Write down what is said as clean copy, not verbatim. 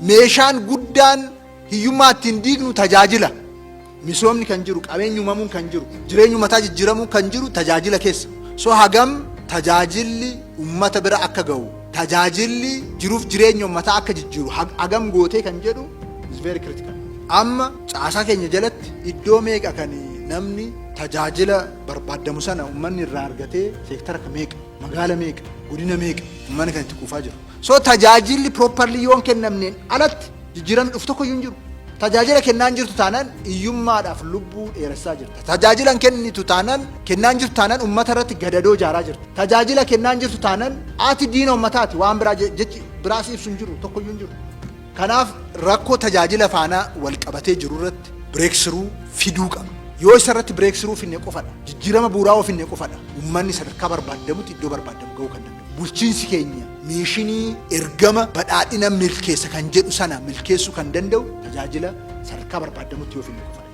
Meeshaan guddaan hiyyummaa ittiin diignu tajaajila. Misoomni kan jiru, qabeenyi uumamuun kan jiru, jireenyi uummataa jijjiiramuun kan jiru tajaajila keessa. So hagam tajaajilli uummata bira akka ga'u, tajaajilli jiruuf jireenya uummataa akka jijjiiru hagam gootee kan jedhu is very critical. Amma caasaa keenya jalatti iddoo meeqa kan namni tajaajila barbaadamu sana uummanni irraa argatee, seektara meeqa, magaala meeqa, godina meeqa uummanni kan itti quufaa jiru? So tajaajilli properly yoo hin kennamneen alatti jijjiiramni dhufu tokko iyyuu hin jiru. Tajaajila kennaan jirtu taanaan hiyyummaadhaaf lubbuu dheeressaa jirta. Tajaajila hin kennitu taanaan, kennaan jirtu taanaan, uummata irratti gadadoo ijaaraa jirta. Tajaajila kennaan jirtu taanaan ati diina uummataati, waan biraa jechi biraas ibsu hin jiru, tokko iyyuu hin jiru. Kanaaf rakkoo tajaajila faanaa wal qabatee jiru irratti breakthrough fiduu qaba. Yoo isa irratti breakthrough finne qofadha. Jijjiirama bu'uuraa yoo finne qofadha. Uummanni sadarkaa barbaadamutti, iddoo barbaadamu ga'uu kan danda'u. Bulchiinsi keenya mission ergama badhaadhina milkeessa kan jedhu sana milkeessuu kan danda'u tajaajila sadarkaa barbaadamutti yoo finne qofadha.